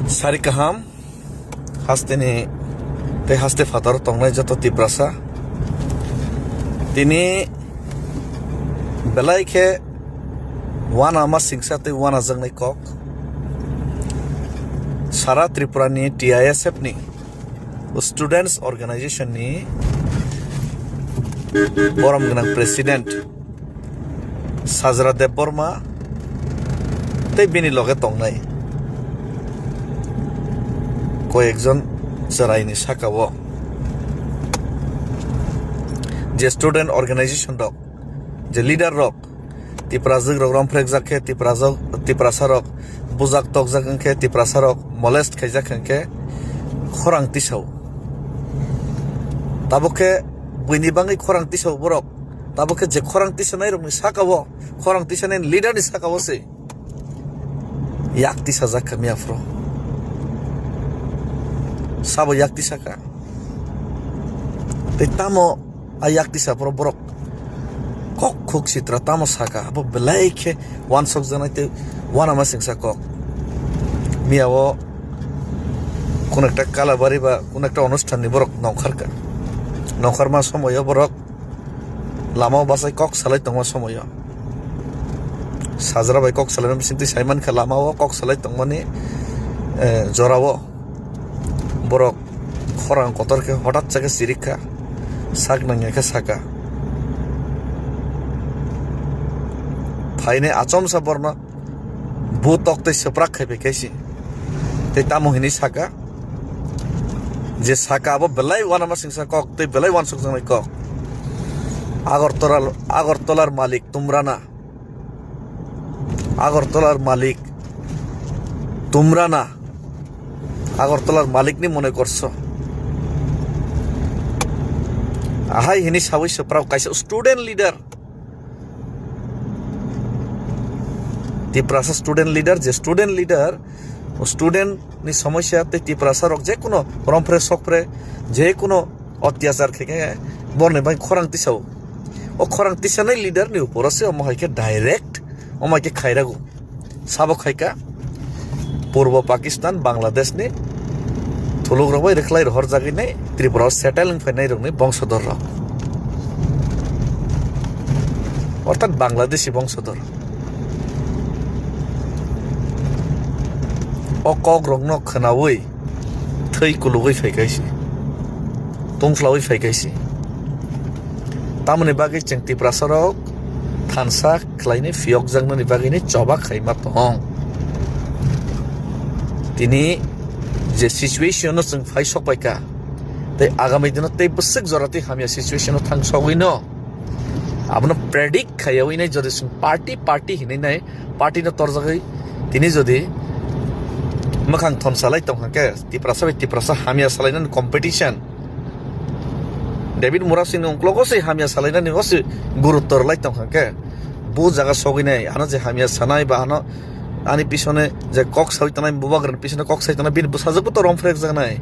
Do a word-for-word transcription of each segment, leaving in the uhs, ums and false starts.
Sari kaham, hasteni tei haste phataro tongnai joto Tiprasa. Tini belai khe uanama singsa tei uanajaknai kok. Sara Tripura ni T I S F ni Students Organization ni borom gwnang President Sajra Debbarma tei bini loge tongnai koyekjon chwraini saka-o je student organization rok, je leader rok, Tiprajwk rok romphrekjak khe, Tiprajwk, Tiprasa rok bujak tokjak wngkhe, Tiprasa rok molest khaijak hwnkhe khorang tisao. Tabuk khe buini bagwi khorang tisao borok. Tabuk khe je khorang tisanai rokni saka-o, khorang tisanai leader ni saka-o se yak tisajak kha miya phuru. Sabo yak tisaka. Tei tamo a yak tisa phuru borok kok khuk sitra tamo saka, abo belai khe uansukjaknai tei uanama singsa kok. Miya o kun ekta Kalabari ba kun ekta onusthan ni borok nongkhar kha. Nongkharma somoyo borok lama o bachai kok salai tongma somoyo. Sajra bai kok salaina bisingtwi saimankha lama o kok salai tongmani, eh, jora o borok khorang kotor khe hotat sa khe chirik kha, sak nangya khe saka. Phainai achomsa borno bu tok tei swprak khai bai khaisi. Tei tamo hinwi saka, je saka abo belai uanama singsa kok tei belai uansukjaknai kok. Agartala, Agartalar malik tumrana. Agartalar malik tumrana. Agartalar malikni mone korso. Ahai hinwi sawi swprak kaisa student leader. Tiprasa student leader, je student leader, student ni somosya tei Tiprasa rok je kuno romphre sokphre, je kuno otyachar khe khe borni bai khorang tisao. O khorang tisanai leader ni uporo se omo hai khe direct omo hai khe khairago. Sabo khaika Purbo Pakistan, Bangladesh ni thuluk rok bai rwkhlai rohor jagwi nai Tripura o settle wng phainai rokni bongsodor rok. Orthat Bangladeshi bongsodor. O kok rokno khwnawi thwi kulugwi phai kaisi. Tungflawi phai kaisi. Tamoni bagwi chwng Tiprasa rok thansa khlainai phiyokjaknani bagwini choba khaima tong. Tini je situation no chwng phai sok bai kha, tei agami dino tei bwswk jora tei hamya situation no thang sogwi no. Abono predict khaiyawi nai jodi chwng party party hinwi nai party no torjagwi tini jodi mwkhang thon salai tong kha khe Tiprasa bai Tiprasa hamya salainani competition. David Murasing ni ungklogo se hamya salainani o se gurutto rwlai tong kha khe, bo jaga sogwi nai, ano je hamya sanai ba ano ani pisone je kok sawi tanai, bubagrani pisone kok sawi tanai, bini bwsajwk bo to romphrekjaknai,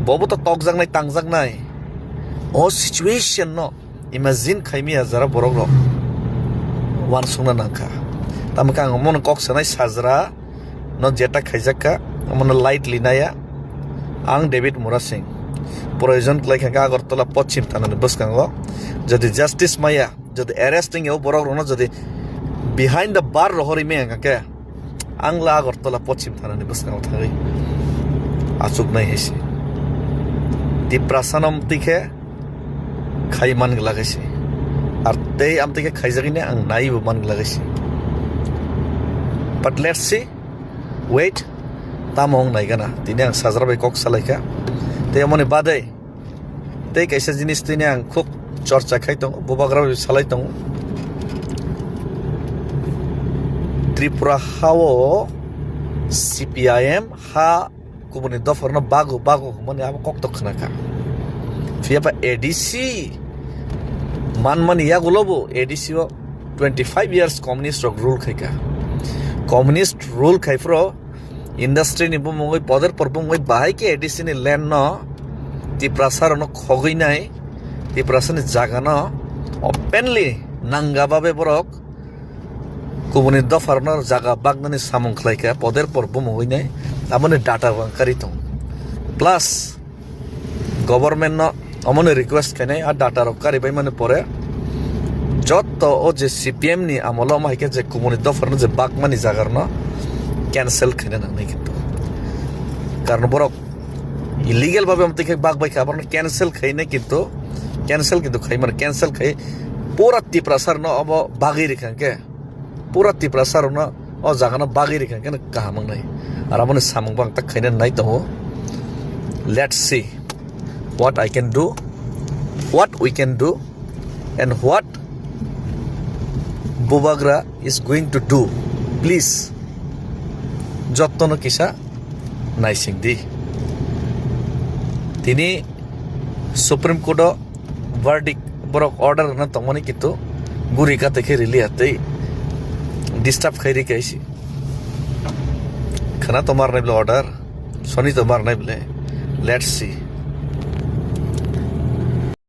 bo bo to tokjaknai, tangjaknai. O situation no imagine khaimiya jara borok rok uansukna nangkha. Tamo khe ang omono kok sanai sajra no jeta khaijak kha, omono lightly naya. Ang David Murasing, proyojon kwlai kha khe Agartala Pochim Thanani bwskango jodi justice maya, jodi arrest wngya o borok rokno jodi behind the bar rohorwi maya hwnkha khe, ang la Agartala Pochim Thanani bwskango thangwi achuknai hai se. Tiprasa no amtwi khe khai man glak hai se. Ar tei amtwi khe khaijagwi nai ang naiwi bo man glak hai se. But let's see, wait, tamo wng nai gana. Tini ang sajra bai kok salai kha. Tei amoni badai tei kaisa jinis tini ang khub chorcha khai tongo, bubagra bai salai tongo. Tripura ha-o C P I M ha kubuni dopharno bago bago hwnmani abo koktok khna kha. Phiya ba A D C manmani yagulo bo A D C o twenty five years communist rok rule khai kha. Communist rule khai phro industry ni bumungwi, poder por bumungwi bahai khe A D C ni land no Tiprasa rokno khogwi nai, Tiprasa ni jaga no openly nanga babe borok kubuni dopharno jaga bagnani samung khlai kha, poder por bumungwi nai. Aboni data rok kari tong. Plus government no omoni request khainai, a data rok kari bai mani pore jotto o je C P M ni amolo omo hai khe je kumuni dopharno je bakmani jagarno cancel khaina nangnai kintu. Karon borok illegal babe omo twi khe bak bai kha, aborno cancel khainai kintu, cancel kintu khai mano, cancel khai pura Tiprasa rokno obo bagwi rikha khe. Pura Tiprasa rokno o jaga no bagwi rikha khe kaham wngnai. Ar aboni samung bo ang tak khaina nai tongo. Let's see what I can do, what we can do, and what Bubagra is going to do. Please, jotto no kisa naising di. Tini Supreme Court o verdict borok order rwna tongmani kintu guri kate khe rili atwi disturb khai ri kaisi. Khana tomar nai bole order, soni tomar nai bole. Let's see.